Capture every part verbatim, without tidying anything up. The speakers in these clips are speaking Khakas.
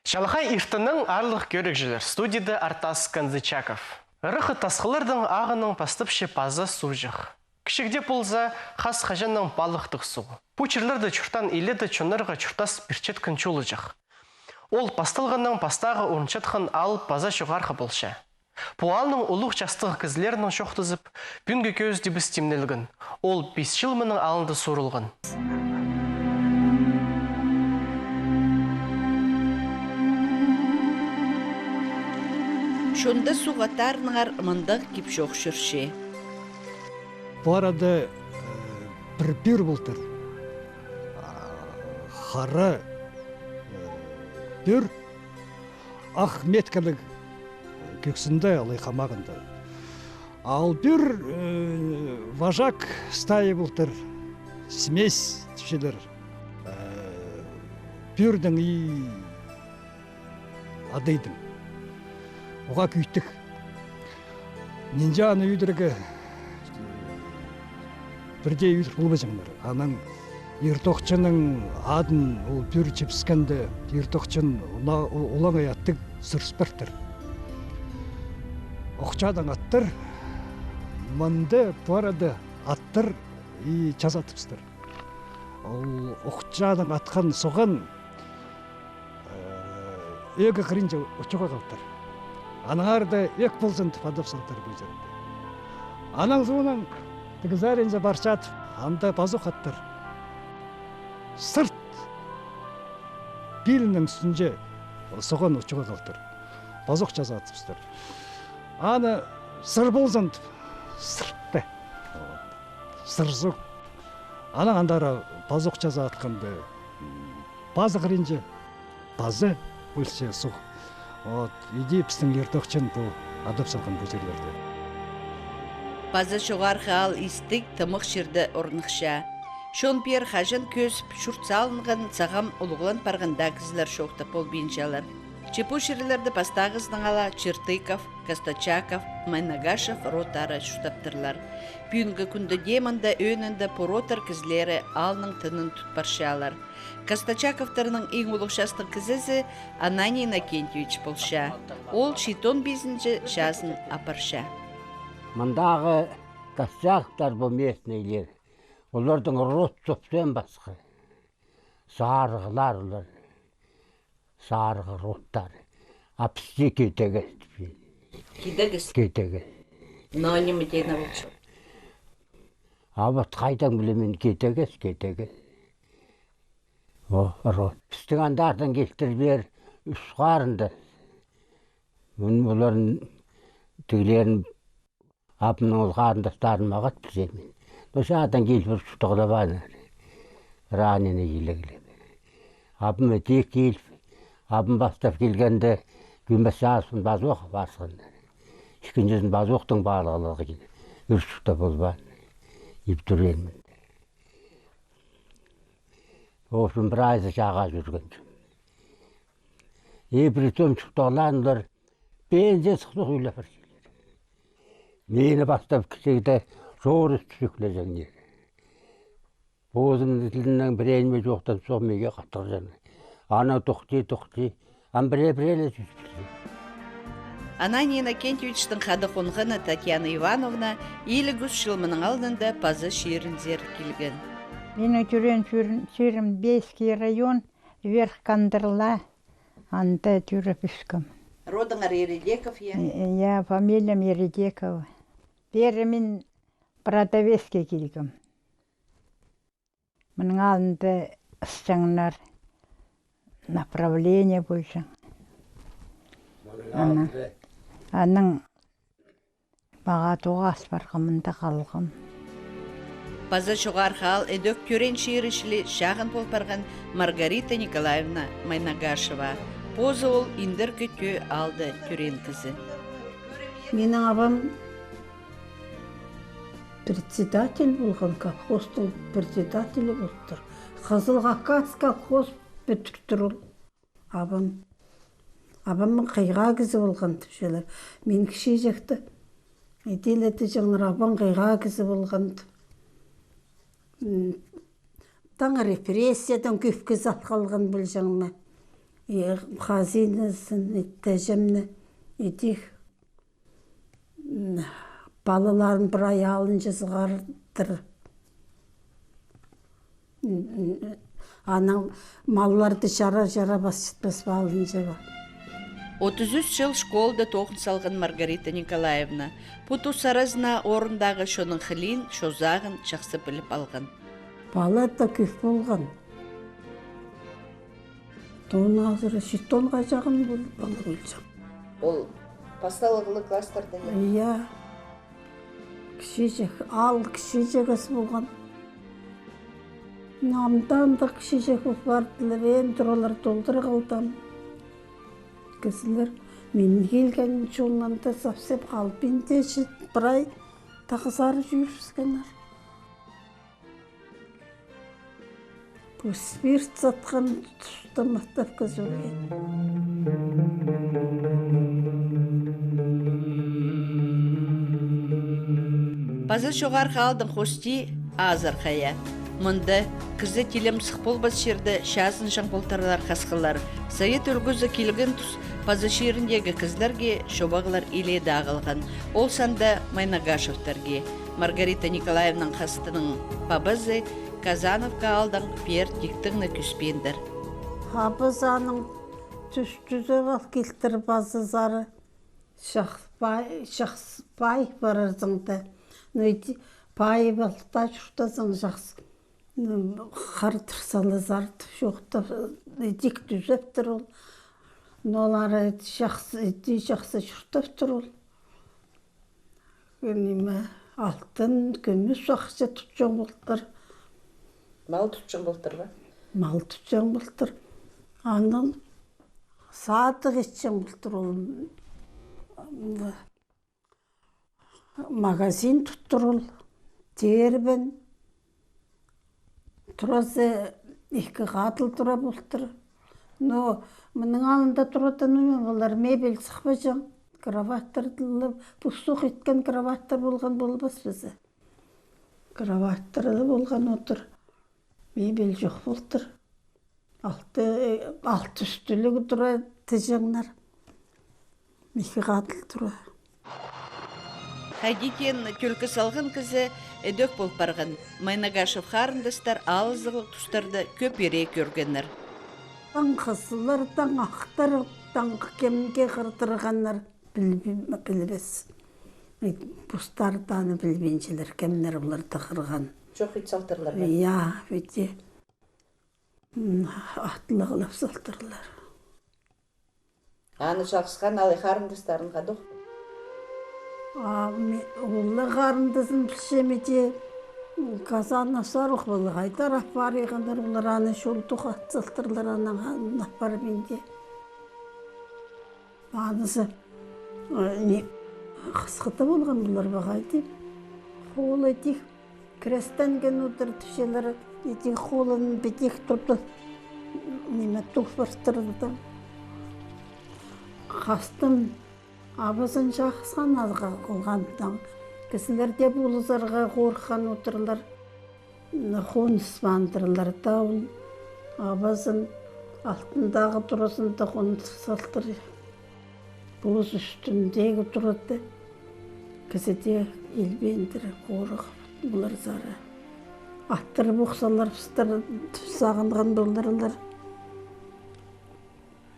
Чалахай иртеннең, аарлығ кӧрігҷілер, студияда Артас Канзычаков. Ыраххы тасхыллардаң ағыннаң пастапча Паза суғҷах. Кічігде полза, хас-хаҷаннаң палыхтығ суғ. Пу чирлерде чуртаан иледе чоннарға чуртас пирчеткен чулыҷах. Ол пасталғаннаң пастағы орынчатхан аал Паза Чоғархы полча. Пу аалның улуғ частығ кізілерінең чоохтазып, пӱӱнгі кӧзідібіс тимнелген. Ол пис чыл мының алнында сурылған. Чонда суғ аттарынаңар мындағ кип-чоох чӧрче. Пу арада, э, пір пӱӱр полтыр. А, хара, э, пӱӱр. Ах меткалығ кӧксінде, алай хамағында. Ал пӱӱр, э, вожак стаи полтыр, смесь тіпчелер. Э, пӱӱрнің и адайдың. Уғаа кӧйтік. Нинҷе аны ӱдірерге, пірдее ӱдір полбаҷаңнар. Анаң иртохчының адын ол пӱӱр чіпскенде, иртохчын ула-, у-, улаңай аттығ сӱріс партыр. Охчадаң аттар, мында пу арада аттар и чазатыбыстыр. Ол охчадаң атхан соған Э, ӧӧк хыринҷа учуға халтыр. Аннаңар даа ӧӧк ползын тіп адап салтыр пу чирде. Анаң соонаң тігі саринҷа парчадып, анда пазох аттар. Сырт пилінің ӱстӱнҷе соған учуға халтыр. Пазох чазатыбыстыр. Аны сыр ползын тіп, сыртты. Сырзох. Анаң андар пазох чазатханда, м, пазы хыринҷа, пазы ӧлче суғ. Вот, иди пістің иртохчын пу адап салған пу чирлерде. Паза Чоғархы аал истіг, тымах чирде орныхча. Чон пеер хаҷан кӧзіп, чурт салынған, сағам улуғлан парған даа кізілер чоохтап полбинчалар. Че пу чирлерде пастағызынаң ала Чертыков, Костачаков, Майнагашев родтары чуртаптырлар. Пӱӱнгі кӱнде дее мында ӧӧнінде пу родтар кізілері аалның тынын тут парчалар. Костачаковтарның иң улуғ частығ кізізі Ананий Иннокентьевич полча. Ол читон пизінҷі чазын апарча. Мындағы Костачаковтар, пу местныйлер, олардың род совсем пасха. Сарығлар олар. Сарығ родтары. А пісте Китегес тіп. Китегес? Китегес. Но ниме теені полча? А вот хайдаң пілем мин, Китегес, Китегес. О, род. Пістің андардаң килтірбеер ӱс харындас. Мин оларның тігілерін Абымның ол харындастарын мағат пілзем мин. Ноо чаадаң киліп, пір чуртағлап ааннар. Раненый илеглеп. Абым тик киліп, абым пастап килгенде, кӱмес чазын пазох пасханнар. Ікінҷізін пазохтың паалығларға киліп, пір чуртап полбаан. Иб турғам мин. В общем, прайзы чааға чӧрген. И притом чуртағлааннар пенсия сыхтох ӱлеп парчалар. Мині пастап кічігде чорыс тӱзіглеҷеңнер. Позының тілінең пірее ниме чоохтанча, миге хатырҷаң. Ана тохти, тохти. Ам пірее-пірее ле тӱзіп пирче. Ананий Иннокентьевичтің хада хонғаны Татьяна Ивановна илиг ӱс чыл мының алнында Паза чирінзер килген. Минің тӧреен чирім, чирім Бейский район, Верх Кандырла. Анда тӧріп ӧскем. Родыңар Ередеков, я? Э, я, фамилиям Ередекова. Пеер мин Бродовецке килгем. Мының алнында ысчаңнар, направление полҷаң. Анаң, анаң Мағаа тоғас парғам, мында халғам. Паза Чоғархы аал ідӧк тӧреен чирі чіли чағын пол парған Маргарита Николаевна Майнагашева. Позы ол индіркі тӧӧ аалда тӧреен кізі. Минің абам председатель полған, колхозтың председателі полтыр. Хызыл Хакас колхоз пӱдіртір ол. Абам, абам хыйға кізі полған тіпчелер. Мин кічіҷекте. Иділі тіҷеңнер, абам хыйға кізі полған тіп. М, таң репрессиядаң кӧп кізі алғалған полҷаң ма. И хазиназын, иттеҷемні, идӧк, м, палаларын прай алынҷа сығардыр. М, м, анаң малларды чара-чара пасчатпас палынҷа ба. Отыс ӱс чыл школада тоғын салған Маргарита Николаевна. Пу тус аразына орындағы чонның хылиин, чозағын чахсы піліп алған. Пала даа кӧп полған. Тонна азыра, чиит тоннаға чағын пол-, пала полҷаң. Ол пасталығлығ класстарда, я? Я. Кічіҷек, аал кічіҷек ас полған. Амды-анда кічіҷек пол пардылар, ен туралар толдыра халды ам. Кізілер, мин килген чоннарда совсем халбин тее чіт, прай тағызар чӧрібіскеннер. Пу спирт сатхан туста махтапха чӧрген. Паза чоғархы аалдың хости Азырхая. Мында кізі тилем сых полбас чирде чазынҷаң полтырлар хасхылар. Совет ӱлгӱзі килген тус паза чиріндегі кізілерге чобағлар илееде ағылған. Ол санда Майнагашевтерге. Маргарита Николаевнаның хастының пабазы Казановка аалдаң пеер тиктіг не кӧспеендір. Пабазы аның тӱс тӱзеп ал килтір пазызары. Чахсы пай, чахсы пай парарзың да. Ну, иди, пай пал таа чуртазың чахсы. Ну, хардыр салазар, чоохтап, идӧк тӱзептір ол. Но олар чахсы, иди чахсы чуртаптыр ол. Ниме, алтын, кӱмӱс ахча тутчаң полтыр. Мал тутчаң полтыр ба? Мал тутчаң полтыр. Анаң садығ итчең полтыр ол. Магазин туттыр ол. Тербен. Туразы ікі хатыл тура полтыр. Но мының алнында туратын, ну, олар мебель сыхпаҷаң. Кроваттар ла пустух иткен, кроваттар полған полбас паза. Кроваттар ла полған одыр. Мебель чох полтыр. Алты, алты ӱстӱліг тура тіҷеңнер. Ікі хатыл тура. Хайди теен тӧлкі салған кізі ідӧк пол парған. Майнагашев харындастар алызығлығ тустарда кӧп ире кӧргеннер. Таң хызыллар, таң ахтар, таң кемге хырдырғаннар, пілбин-, пілбес. Постары даа аны пілбинчелер, кемнер оларды хырған. Чох ит салтырлар ба? Я, виде. М, атлығлап салтырлар. Аны чағысхан алай харындастарын хадох. А, ме-, улуғ харындазын пілчем иди, Казаннас арох полар, хайдар апарығаннар, олар аны чолдох ат салтырлар, анаң аны апарып иди. Анызы, э, не, хысхыда полған полар ба, хайди. Холы тик, крестенген одыр тіпчелер, иди холын піди турды, ниме, тупыртырды. Хастым абазын чағысхан алға алғаннаң. Кізілер дее полызарға хорыххан одырлар. Хоныс пандырлар даа ол. Абазын алтындағы туразында хоныс салтыр. Пос ӱстӱндегі турады. Кізі дее илбеендір, хорых полар сары. Аттыр похсалар, пістер сағынған поларлар.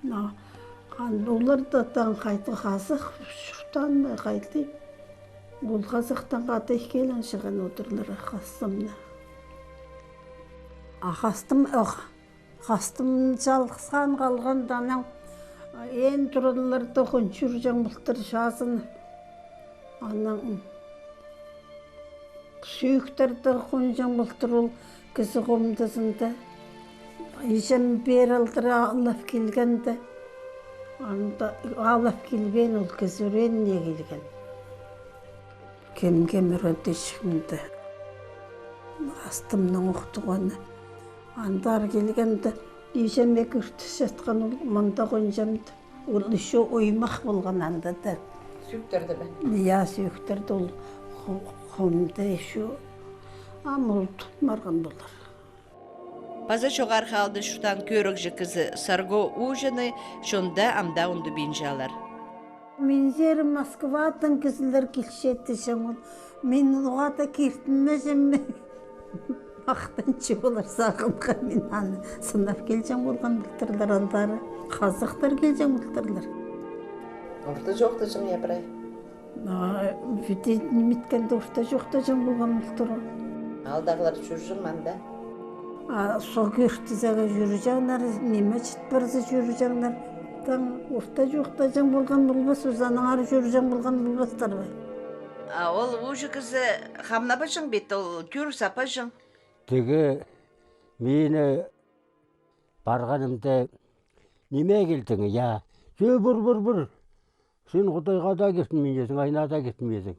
Но, ан-, олар даа таң хайди хазых чуртаан ба, хайди. Ол хазыхтаң хада ікӧлең чыған одырлар хастымны. А хастым, ох, хастым чалғысхан халғанда анаң, ен тураларда хончурҷаң полтыр чазын. Анаң сӧӧктерде хонҷаң полтыр ол кізі хомдызында. Иҷем пеер алдыра алып килгенде, анда алып килбеен, ол кізі ӱреніне килген. Кем-кем ӱрет итчеңде. Хастымның ох туғаны. Андар килгенде, иҷеме кӧртіс чатхан ол, мында хонҷамды. Ол ещё оймах полған анда даа. Сӧӧктерде бе? Я, сӧӧктерде ол хо-, хомда ещё. Ам ол тутмарған полар. Паза Чоғархы аалда чуртаан кӧрігҷі кізі Сарго Ууҷаны чонда ам даа ундубинчалар. Минзер Москвадаң кізілер килче тіҷең ол. Мин уғаа даа киртінмеҷем. Махтанча олар сағынған, мин аны сынап килҷең полған полтырлар, андары хазахтар килҷең полтырлар. Орта чоохтаҷаң, я, прай? А, витит ниметкенде орта чоохтаҷаң полған полтыр. Аалдағылар чӧрҷең ме анда? А, со кӧртізеге чӧрҷеңнер, ниме чіт парза чӧрҷеңнер. Таң орта чоохтаҷаң полған полбас, узанаңар чӧрҷең полған полбастар ба? А ол ууҷы кізі хамнабаҷаң бит, ол тӧр саппаҷаң. Тігі мині парғанымда: «Ниме килдің, я? Чӧ, пар, пар, пар. Син Худайға даа киртінминчезің, айнаа даа киртінминчезің.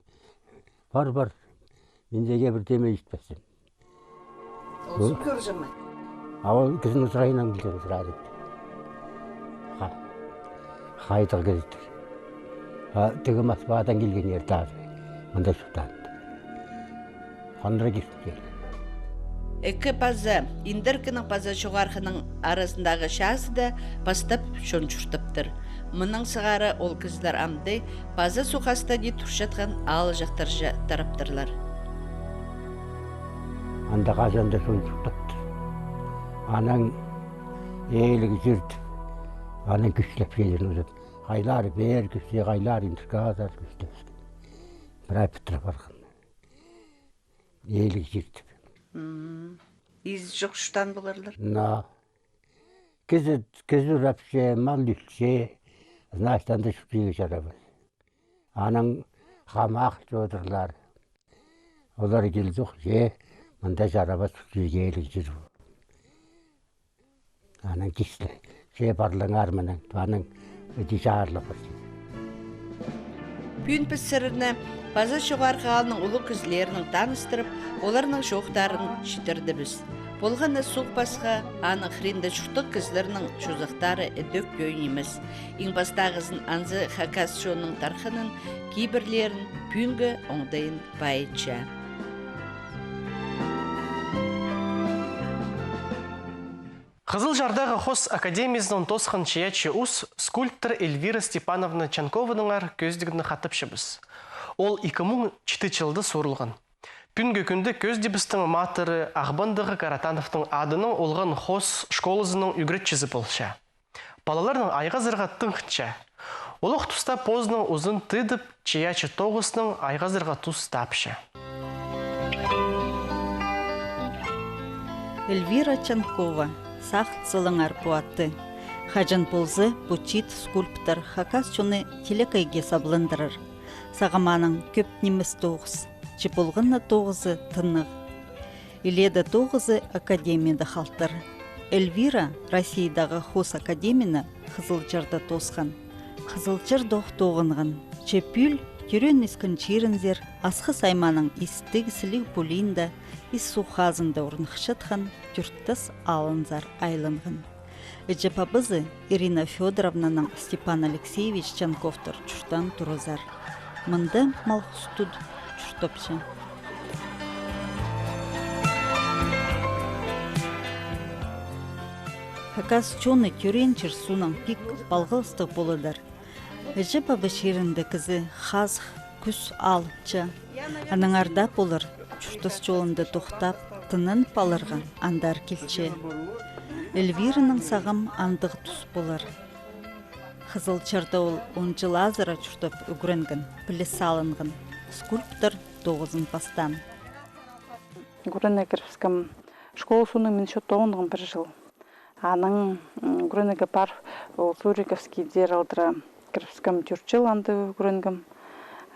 Пар, пар. Мин сиге пір теме итпеспін». Ол суғ кӧрҷең ме? А ол кізінің сырайынаң килген сразу. Ха. Хайдағ кізі. А тігі Москвадаң килгеннер даа мында чуртаан. Хандыра кирткен. Ікі паза, Индіркінің паза Чоғархының аразындағы чазыда пастап чон чуртаптыр. Мының сығара ол кізілер амды паза суғ хастада турчатхан аалҷахтарҷа тараптырлар. Анда хаҷан даа чон чуртаптыр. Анаң ээліг чир тіп, анаң кӱслеп килген узап. Хайлар пеер кӱсте, хайлар Индіркі азар кӱсте. Прай пітіре парған. Ээліг чир тіп. М. Изі чох чуртаан поларлар. Но. Кізі, кізі урапча, мал ӱлче, значит, анда чуртирға чарабас. Анаң хамах чодырлар. Олар килдіг, че, мында чарабас, чуртирға ээліг чир. Анаң кисле, че, парлаңар мынаң, анаң іди чаарлап парча. Пӱӱн піс сірерні паза Чоғархы аалның улуғ кізілерінең таныстырып, оларның чоохтарын читірдібіс. Полған на суғ пасха, аның хыринда чуртағ кізілернің чозахтары ідӧк тӧӧй нимес. Иң пастағызын анзы хакас чонның тархынын, кибірлерін, пӱӱнгі оңдайын пайытча. Хызылчардағы хоос академиязынаң тоосхан чайаачы ус скульптор Эльвира Степановна Чанкованаңар кӧзідігні хатапчабыс. Ол ікі муң читі чылда суурылған. Пӱӱнгі кӱнде кӧзідібістің матыры Ағбандағы Каратановтың адынаң олған хоос школазының ӱгретчізі полча. Палаларнаң айғазарға тыңғанча. Олох туста позының узын тыыдып, чайаачы тоғыснаң айғазарға тус тапча. Эльвира Чанкова, сағын салыңар пу атты. Хаҷан полза, пу чиит скульптор хакас чонны тилекейге сабландырар. Сағам аның кӧп нимес тоғыс. Че полған на тоғызы тыннығ. Илееде тоғызы академияда халтыр. Эльвира Россиядағы хоос академияны Хызылчарда тоосхан. Хызылчардох тоғынған. Че пӱӱл тӧреен-ӧскен чирінзер Асхыс аймааның истіг Сіліг пулиинда, Ис суғ хазында орныхчатхан Тӧрттас аалынзар айланған. Іҷе-пабазы Ирина Фёдоровнаның Степан Алексеевич Чанковтар чуртаан туразар. Мында мал-хус тудып чуртапча. Хакас чоны тӧреен чир-суунаң пик палғалыстығ поладар. Іҷе-паба чирінде кізі хазых, кӱс алыпча. Аннаңар даа полар, чуртас чолында тохтап, тынанып аларға андар килче. Эльвираның сағам андағ тус полар. Хызылчарда ол он чыл азыра чуртап ӱгренген, піліс алынған, скульптор тоғызын пастаан. Ӱгренерге кірібіскем школа соонаң, мин ещё тоғынғам пір чыл. Анаң, м, ӱгренерге парып, ол Суриковскийдер алдыра кірібіскем, тӧрт чыл анда ӱгренгем.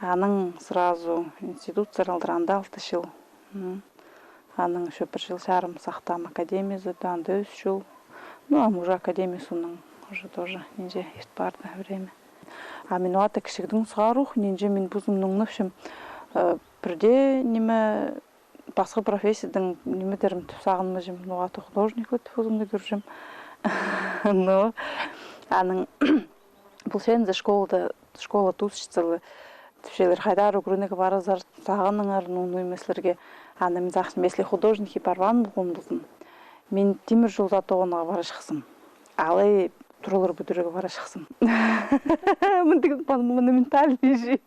Анаң сразу институтсар алдыра, анда алты чыл. М. Анаң ещё пір чыл чарым сахтаам академиязарда, анда ӱс чыл. Ну, ам уже академия соонаң уже тоже нинҷе ирт парды время. А мин уғаа даа кічігдең сығара ох, нинҷе мин позымны оңнапчам, э, пірдее ниме, пасха профессиядаң ниме идерім тіп сағынмаҷам, ну, уғаа даа художник тіп позымны кӧрҷем. Но анаң пілчезің, школада, школа тусчатса ла, тіпчелер, хайдар ӱгренерге парарзар, сағыныңар, ну, ну, ниме сірерге. Аны мин сағынчам, если художникке парбаан полған ползам, Мин тимір чолда тоғынарға парарҷыхсым. Алай туралар пӱдірерге парарҷыхсым. Мындағ паң монументальный чи.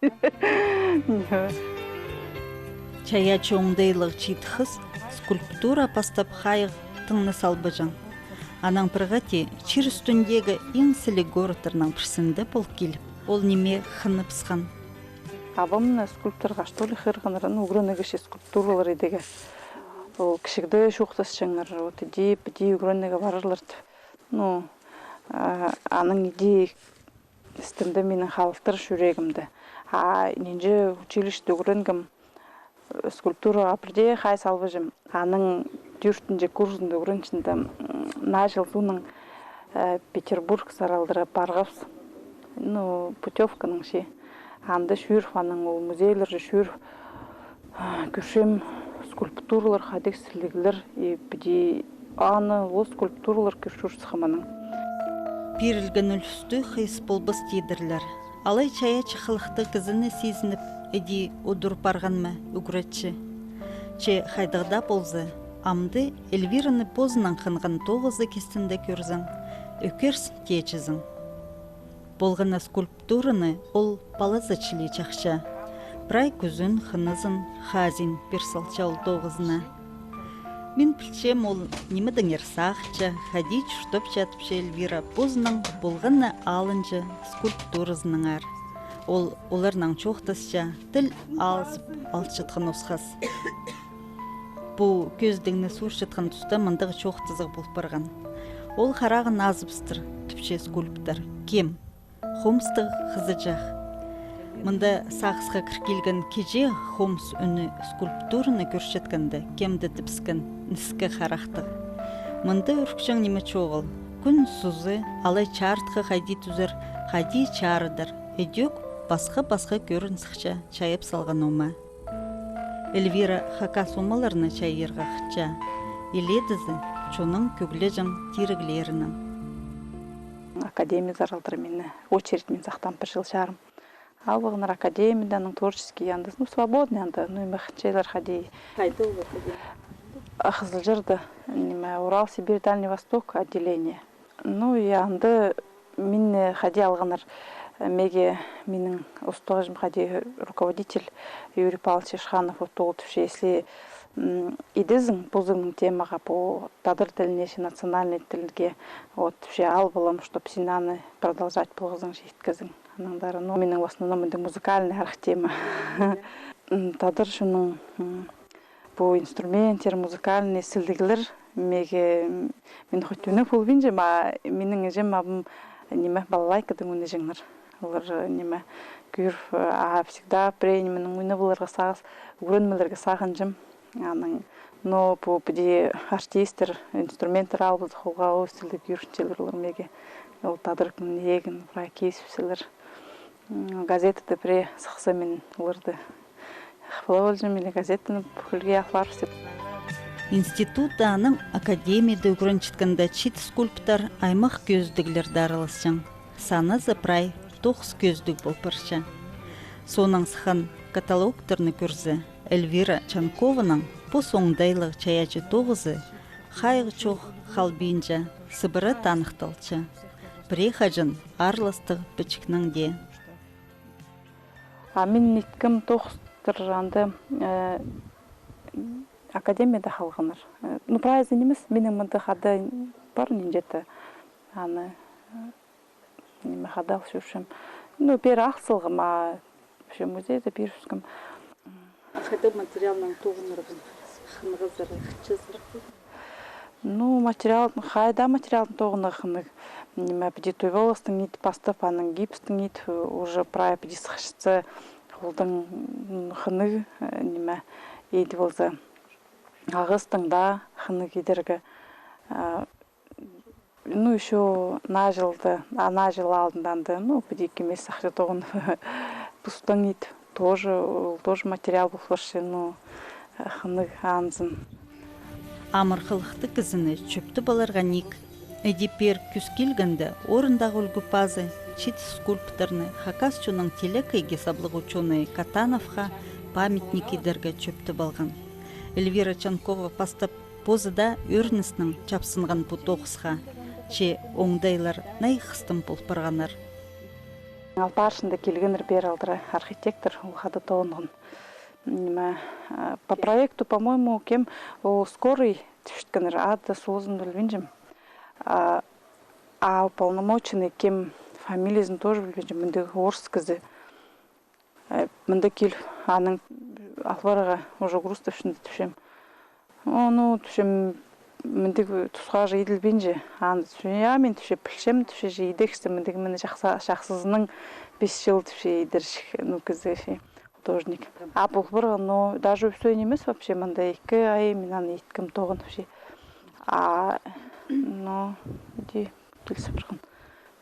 Чайаачы оңдайлығ чиит хыс скульптура пастап хайығ тыңны салбаҷаң. Анаң пір хати чир ӱстӱндегі иң сіліг городтарның пірсінде пол киліп, ол ниме хыныбысхан. Абамны скульпторға, что ли, хығырғаннар, ну, ӱгренерге чи скульптуралар идерге. Ол кічігде чоохтасчаңнар, вот, иди, піди ӱгренерге парарлар тіп. Ну, а, аның иди істімде минің халыптыр чӱрегімде. А нинҷе училищеде ӱгренгем, э, скульптура пірдее хай салбаҷам. Аның тӧртінҷі курсында ӱгренчем, м, наа чыл соонаң, э, Петербург саралдыра парғабыс. Ну, путёвканаң чи. Анда чӧріп, анаң ол музейлерҷе чӧріп, а, кӧрчем скульптуралар, хайдағ сіліглер, и піди аны, ол скульптуралар кӧр чӧрчеткем анаң. Пирілген ӱлӱсті хыйыс полбас тидірлер. Алай чайаачы хылыхтығ кізіні сизініп, іди удур парғанма ӱгретчі. Че хайдағ даа полза, амды Эльвираны позының хынған тоғызы кистінде кӧрзең, ӧкерс тиҷезің. Полған на скульптураны ол палазы чіли чахча. Прай кӱзін, хынызын, хазиин пир салча ол тоғызына. Мин пілчем, ол нимедеңер сағынча, хайди чуртапча тіпче Эльвира позының полған на алынҷа скульптуразынаңар. Ол оларнаң чоохтасча, тіл алызып алчатхан осхас. Пу кӧзідігні суурчатхан туста мындағ чоохтазығ пол парған. Ол харағын азыбыстыр, тіпче скульптор. Кем? Хомыстығ хызыҷах. Мында сағысха кір килген киҷе хомыс ӱні скульптураны кӧрчеткенде, кемде тібіскен ніске харахтығ. Мында ӱрікчең ниме чоғыл. Кӱн сузы, алай чарытхы хайди тӱзер, хайди чарыдар. Ідӧк пасха-пасха кӧрін сыхча чайап салған ома. Эльвира хакас омаларны чайирға хынча. Илеедізі чонның кӧглеҷең тиріглерінең. Академия саралдыра мині. Очередь мин сахтаам пір чыл чарым. Алғаннар академиядаң, творческий анда, ну, свободный анда, ну, ниме хынчалар хайди. Хайда ол академия? А, Хызылчарда, ниме, Урал, Сибирь, Дальний Восток отделение. Ну, и анда мині хайди алғаннар, меге минің устағҷым хайди, руководитель Юрий Павлович Ишханов, вот ол тіпче, если, м, идезің позыңның темаға, по тадар тіліне чи, национальный тілге, вот, тіпче, ал полам, чтоб син аны продолжать полғазың, чи, иткезің. Анаңар, ну, минің в основном анда музыкальный арах тема. М, тадар чонның, м, пу инструменттер, музыкальный сіліглер меге, м, мин хоть ӧнек полбинчам, а минің іҷем, абым, ниме, балалайкадаң ӧнеҷеңнер. Олар, ниме, кӧр, а, всегда пірее нименең ӧнеп аларға сағыс, ӱгреніп аларға сағынчам. Анаң, но пу піди артисттер, инструменттер алыбызып, холға алып, сіліг ӧрінчелер олар меге. Ол тадар кӧңнігін прай кизібіскелер. М, газетада пірее сыхса, мин оларды хыпла полҷам, или газетаны пӱкӱлге алып парыбыс тіп. Институтта анаң академияда ӱгренчеткенде чиит скульптор аймах кӧзідіглерде араласчаң. Саназы прай тоғыс кӧзідіг пол парча. Соонаң сыххан каталогтарны кӧрзе, Эльвира Чанкованың пос оңдайлығ чайаачы тоғызы хайығ чох халбинча, сыбыра таныхталча. Пірее хаҷан аарластығ пічікнең дее. А мин иткем тоғыстар анда, э, академияда халғаннар. Э, ну, прайзы нимес, минің мында хада пар нинҷе-де. Аны, э, ниме, хада ал чӧрчем. Ну, пеер ал салғам, а вообще музейде пеер ӧскем. Хайдағ материалнаң тоғынарға хынығзар, хынчазар? Ну, материал, хайдағ материалнаң тоғынарға хынығ. Ниме, піди туй палғастаң ит пастап, анаң гипстең ит, уже прай піди сыхчатса, олдаң, м, хынығ, э, ниме, иди полза. Ағастаң даа хынығ идерге. А, ну, ещё наа чылда, а, наа чыл алдында анда, ну, піди кем ис сахча тоғын пустаң ит. Тоже, ол тоже материал пол парча, ну, хынығ анзын. Амыр хылыхтығ кізіні чӧптеп аларға ниик. Іди пеер кӱс килгенде, орындағы ӱлгӱ пазы чиит скульпторны хакас чонның телекейге саблығ учёный Катановха памятник идерге чӧптеп алған. Эльвира Чанкова пастап Позы даа ӧріністең чапсынған пу тоғысха, че оңдайлар най хыстым пол парғаннар. Алпарчында килгеннер пеер алдыра архитектор, ол хада тоғынған. Ниме, а, по проекту, по-моему, кем ол скорый тіпчеткеннер, ады-солазын пілбинчем. А, а уполномоченный кем, фамилиязын тоже пілбинчем, мындағ орыс кізі. Э, мында киліп, аның алып парарға уже грузтапчам тіпчем. О, ну, тіпчем, мындағ тусха же иділбинче. Аны тіпчем, я, мин тіпчем, пілчем тіпчем, же идерҷіксің, мындағ мин чахсы, чахсызынаң пис чыл тіпчем идерҷік, ну, кізі че, художник. А пол парған, ну, даже всё нимес вообще, мында ікі ай мин аны иткем тоғын тіпчем. А, ну, иди. Килісіп парған.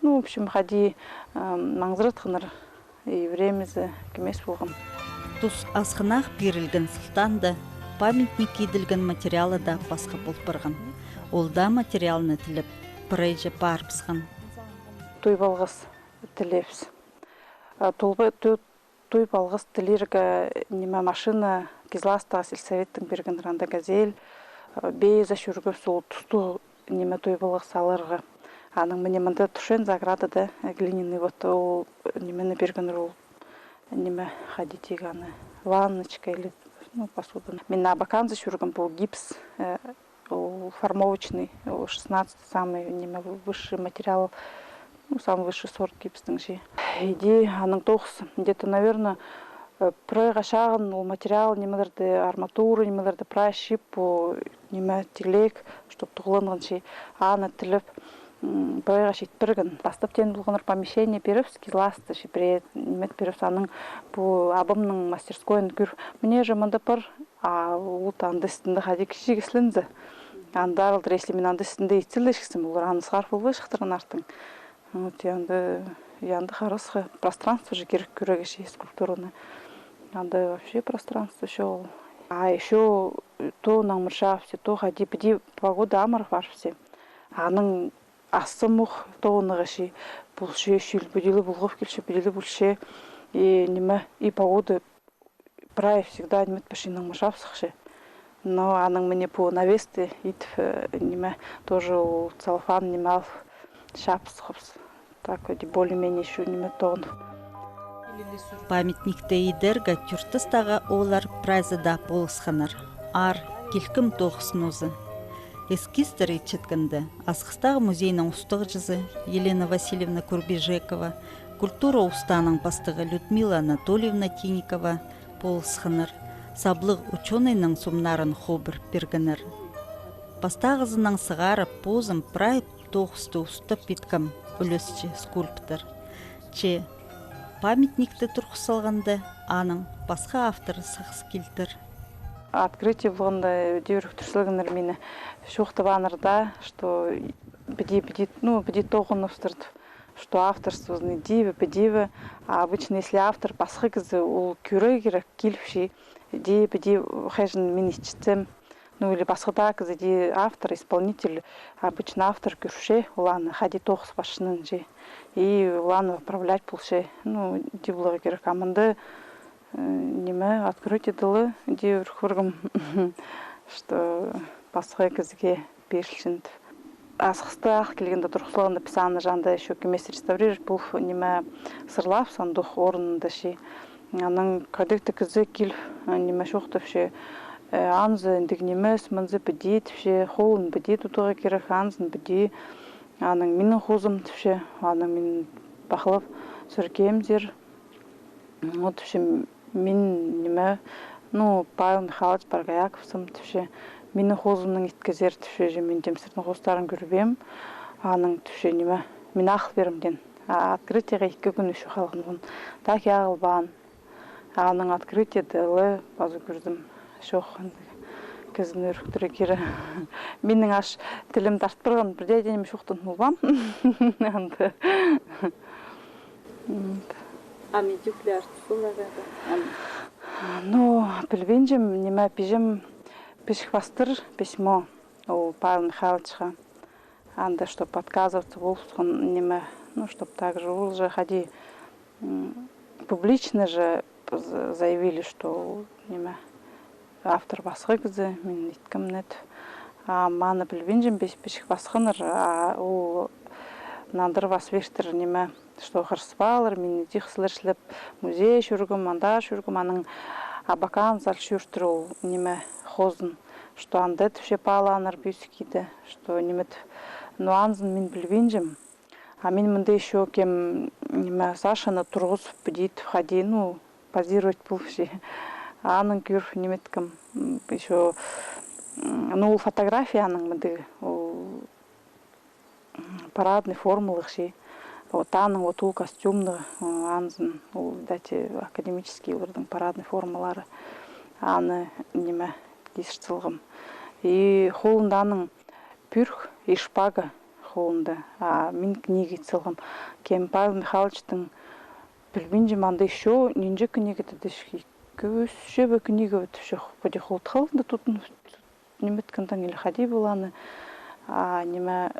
Ну, в общем, хайди, ам, маңзыратханнар, и времязы кем ес полған. Тус асхынах пирілген сылтаанда памятник иділген материалы даа пасха пол парған. Ол даа материалны тілеп, прайҷы парыбысхан. Той палғас тілебіс. А, толба-, ту-, Той палғас тілирге, ниме, машина Кизластағы сельсоветтең пиргеннер, анда «Газель», э, бейза чӱргебіс ол тустығ, ниме, той палғас аларға. Анаң мына мында турча заградада, э, глиняный, вот ол, э, нимені пиргеннер ол, ниме, хайди тигі аны, ванночка или, ну, посуда. Мин абаканзар чӱргем, пу гипс, э, ол формовочный, ол шестнадцатый, самый, ниме, высший материал, ну, самый высший сорт гипстің чи. Иди, аның тоғыс, где-то, наверное, э, прайға чағын ол материал, нимелерді, арматура, нимелерді прай чіп, пу, ниме, тилек, чтоб тоғыланған чи, аны тілеп, м, прайға чит пирген. Пастап теен полғаннар помещение пирібіс, Кизласта чи, пірее ниме пирібіс, аның пу абамның мастерскойын кӧр. Мына же мында пар, а вот анда істінде хайди кічіг іслензе. Анда аралдыр, если мин анда істінде итсе ле чіксем, олар аны сығарып албаҷахтар артын. Вот, и анда, и анда харасха пространство же кирек кӧрерге чи скульптураны. Анда вообще пространство чоғыл. А ещё то наңмырчабысса, то хайди піди погода амыр парыбысса. Аның астымох тоғынарға чи, полча, чил піди ле полғап килче, піди ле полча. И ниме, и погода прай всегда ниме итпес чи, наңмырчабысча. Но анаң мына пу навесті ит, э, ниме, тоже ол целлофан ниме алып чабысхабыс. Так, вроде более-менее ещё ниме тоғын. Памятникті идерге тӧрт тастағы ооллар прайзы даа полысханнар. Аар, килкім тоғыс нозы. Эскизтер итчеткенде, Асхыстағы музейнің устағҷызы Елена Васильевна Курбижекова, культура устааның пастығы Людмила Анатольевна Тиникова полысханнар, саблығ учёнайның сомнарын хобыр пиргеннер. Пастағызынаң сығара позым прай тоғысты устап иткем, ӱлесче скульптор. Че памятникті турғыс салғанда, аның пасха авторы сағыс килтір. Открытие полғанда, дее ӱріктір салғаннар мині. Чоохтабааннар даа, что піди, піди, ну, піди тоғыныбыстыр, что авторствозын идібе, підибе. А обычно, если автор пасха кізі, ол кӧрерге кирек, киліп чи, идібе, піди, хайҷын мин итчетсем. Ну, или пасха даа кізі, идібе, автор, исполнитель, обычно автор кӧрче, оларны хайди тоғыс парчатханын чи. И оларны поправлять полча. Ну, идібе поларға кирек. А мында, э, ниме, открытиеде ле, идібе ӱрік пиргем, что пасха кізіге пирілче тіп. Асхыста ах килгенде турғыс салғанда, піс аны же анда ещё кем ес реставрировать полып, ниме, сырлабыс андох орнында чи. Анаң хайдағ-да кізі киліп, э, ниме, чоохтапча, э, анзы індіг нимес, мынзы піди тіпче, холын піди тударға кирек, анзын піди. Анаң минің хозым тіпче, анаң мин пахлап сӧркемзер. Вот, в общем, мин, ниме, ну, Павел Михайлович Боргояковсым, тіпче, минің хозымнаң иткезер, тіпче, же мин тем сірернің хостарын кӧрбеем. Анаң, тіпче, ниме, мин ағыл пирем теен. А открытиеға ікі кӱн ещё халғанмын. Так ағылбаан. Анаң открытиеде ле паза кӧрдім. Чох, кізіні ӱріктіре кире. Минің аш тілім тартпырған, пірдее дее ниме чоохтап полбаам. Анда. Вот. Ам идӧк ле артыс полар еді. Ам. Ну, пілбинчем, ниме, пиҷем пічік пастыр письмо ол Павел Михайловичха. Анда, чтоб отказываться полыбысхан, ниме, ну, чтоб так же, ол же хайди, м, публично же з-, заявили, что, ниме, автор пасха кізі, мин иткем нет. А, ам аны пілбинчем, піс-, пічік пасханнар, а, ол нандыра пас пиртір ниме, что хырыспаалар, мин идӧк сілер чіли музей чӧргем, анда чӧргем, аның Абакан зал чӧртір ол ниме хозын, что анда тіпче паалааннар пӧзік иді, что ниме т-, но анзын мин пілбинчем. А мин мында ещё кем, ниме, Сашаны турғызып, піди итіп хайди, ну, позировать полча. Аның кӧр ниметкем, м, ещё, м, ну, ол фотография аның мында, ол, м, парадный формалығ чи. Вот аның вот ол костюмны, м, анзын, ол, видать, академический олардың парадный формалары. Аны, ниме, тизір салғам. И холында аның пӱӱрк и шпага холында. А мин книга ит салғам. Кем Павел Михайловичтің, пілбинчем, анда ещё нинҷе книга тіді, ікӧс-ӱс чебе книга вот ещё ходи холтхалында тудын ниметкенде или хайди полғаны. А ниме,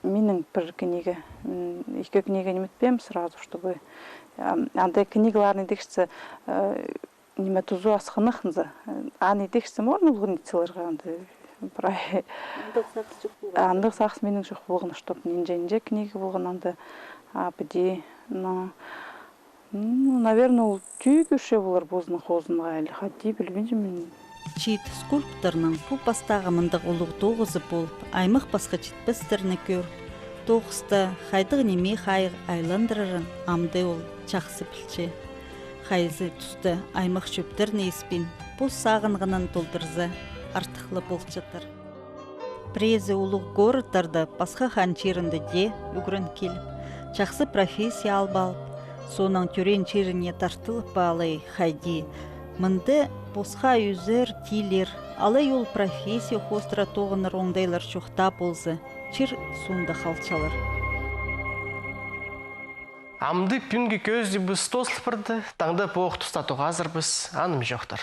минің пір книга, м, ікі книга ниметпеем сразу, чтобы, ам, анда книгаларны идекші, э, ниме, тузу асхынах нооза. Аны идекші можно полған ит саларға анда прай. Андағ сағыс чох полған. Андағ сағыс минің чох полған, чтоб нинҷе-нинҷе книга полған анда, а, піди, но, ну, наверное, ол тӧӧй кӧрче полар позының хозынға, или хайди, пілбинчем мин. Чиит скульпторның пу пастағы мындағ улуғ тоғызы полып, аймах пасха читпестерні кӧр, тоғыста хайдағ ниме хайығ айландырарын амды ол чахсы пілче. Хайзы туста аймах чӧптерні испин, пос сағынғанын толдырза, артых ла полчатыр. Піреезі улуғ городтарда, пасха хан чирінде дее ӱгрен киліп, чахсы профессия алып алып, соонаң тӧреен чиріне тартылып алай хайди. Мында посха ӧзер, тилер, алай ол профессия хоостыра тоғынар оңдайлар чох таа полза, чир соонда халчалар. Амды пӱӱнгі кӧзідібіс тоозыл парды, таңда пу ох туста тоғазарбыс, анымҷохтар.